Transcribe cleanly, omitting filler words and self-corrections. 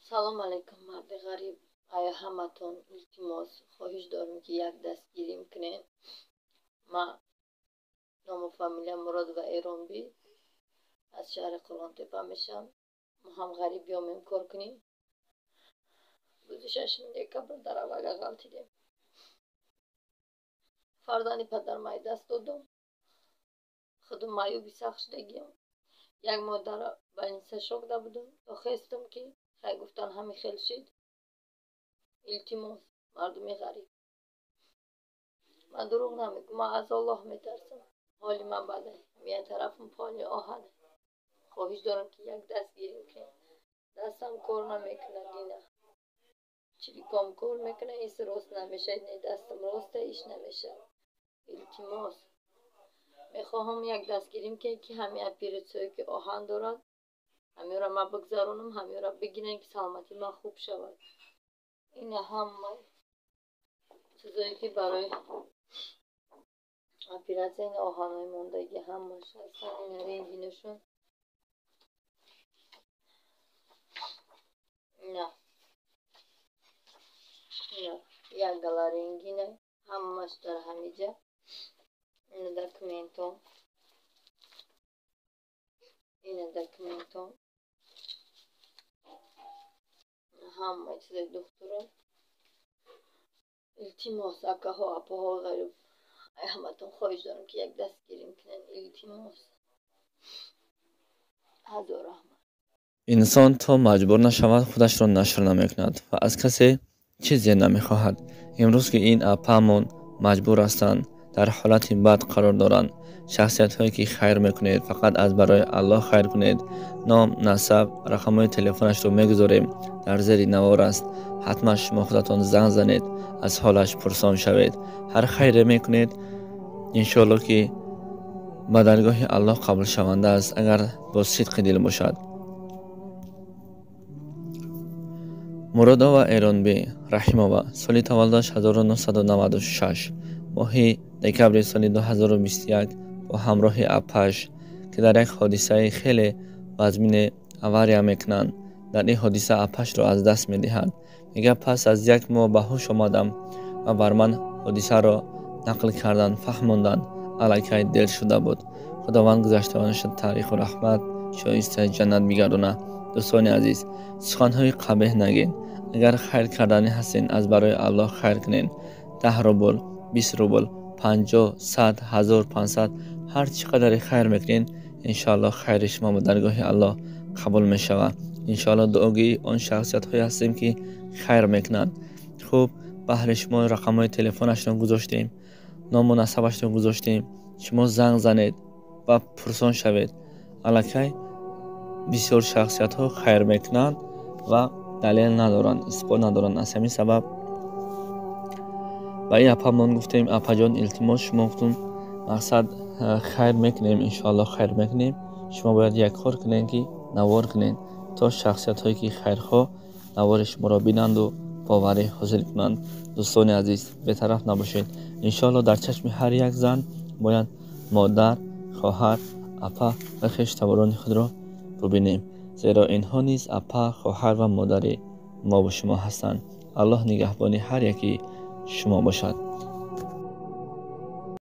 Салом алейкум, марди ғариб. Ая ҳаматон илтимос, хоҳиш дорем, ки як дастгирим кунед. Ма ному фамилия Муродова Эронби, аз шаҳри Қурғонтепа мешам. Мо ҳам ғариб биёмем кор кунем. Рӯзи 6 декабр дар авария ғалтидем. Фарзанди падарам ай даст додум. Худум маъюби сахт шудагиам. Як моҳ дар больница шокда будум. То хестум, ки хай гуфтан, ҳами хел шид. Илтимос, мардуми ғариб. Ман дурӯғ намегӯм, ман аз Аллоҳ метарсам. Ҳоли ман баде. Як тарафам поли оҳане. Хоҳиш дорам, ки як дастгирим кунед. Дастам кор намекунад, дина. Чириком кор мекунад, ис рост намешавад, не дастам роста, иш намешавад. Илтимос. Мехоҳам як дастгирим кунед, ки ҳамин оператсияе, ки оҳан дорад, ҳаминро ман бигзаронам, ҳаминро бигирем, ки саломатии ман хуб шавад. Ина ҳама чизое, ки барои оператсия, ин оҳанҳои мондагӣ ҳамаш ҳастанд, ина рентгенашон. Ина. Ина як гала рентгена, ҳамаш дар ҳамиҷа. Ина документҳо. Ина документҳо. Ҳама чизои духтуро. Илтимос, акаҳо, апаҳо ғариб. Ай ҳаматон хоҳиш дорам, ки як дастгирим кунед. Илтимос. Ҳазор раҳмат. Инсон то маҷбур нашавад, худашро нашр намекунад ва аз касе чизе намехоҳад. Имрӯз ки ин апаамон маҷбур ҳастанд, дар ҳолати бад қарор доранд. Шахсиятҳое, ки хайр мекунед, фақат аз барои Аллоҳ хайр кунед. Ном, насаб, рақамҳои телефонашро мегузорем, дар зери навор аст. Ҳатман шумо худатон занг занед, аз ҳолаш пурсон шавед. Ҳар хайре мекунед, иншоалло, ки ба даргоҳи Аллоҳ қабулшаванда аст, агар бо сидқи дил бошад. Муродова Эронби Раҳимова, соли таваллудаш 1996, моҳи декабри соли 2021 бо ҳамроҳи апаш, ки дар як ҳодисаи хеле вазмине авария мекунанд. Дар ин ҳодиса апашро аз даст медиҳад. Мегӯяд, пас аз як моҳ ба ҳуш омадам ва бар ман ҳодисаро нақл карданд, фаҳмонданд. Аллакай дер шуда буд. Худованд гузаштагонашро таъриху раҳмат, шоистаи ҷаннат бигардонад. Дӯстони азиз, суханҳои қабеҳ нагӯед. Агар хайр карданӣ ҳастед, аз барои Аллоҳ хайр кунед. 10 рубл, 20 рубл, 50, 100, 1000, 500, ҳар чӣ қадаре хайр мекунед, иншоаллоҳ хайри шумо ба даргоҳи Аллоҳ қабул мешавад. Иншоаллоҳ дуогӯи он шахсиятҳое ҳастем, ки хайр мекунанд. Хуб, баҳри шумо рақамҳои телефонашро гузоштем, ному насабашро гузоштем. Шумо занг занед ва пурсон шавед. Аллакай бисёр шахсиятҳо хайр мекунанд ва далел надоранд, исбот надоранд. Аз ҳамин сабаб ба ин апамон гуфтем: апаҷон, илтимос, шумо гуфтум, мақсад хайр мекунем, иншоаллоҳ хайр мекунем. Шумо бояд як кор кунед, ки навор кунед, то шахсиятҳое, ки хайрхоҳ, навори шуморо бинанду боварӣ ҳосил кунанд. Дӯстони азиз, бетараф набошед. Иншоаллоҳ дар чашми ҳар як зан бояд модар, хоҳар, апа ва хештаборони худро бубинем, зеро инҳо низ апа, хоҳар ва модари мо бо шумо ҳастанд. Аллоҳ нигаҳбони ҳар яки шумо бошад.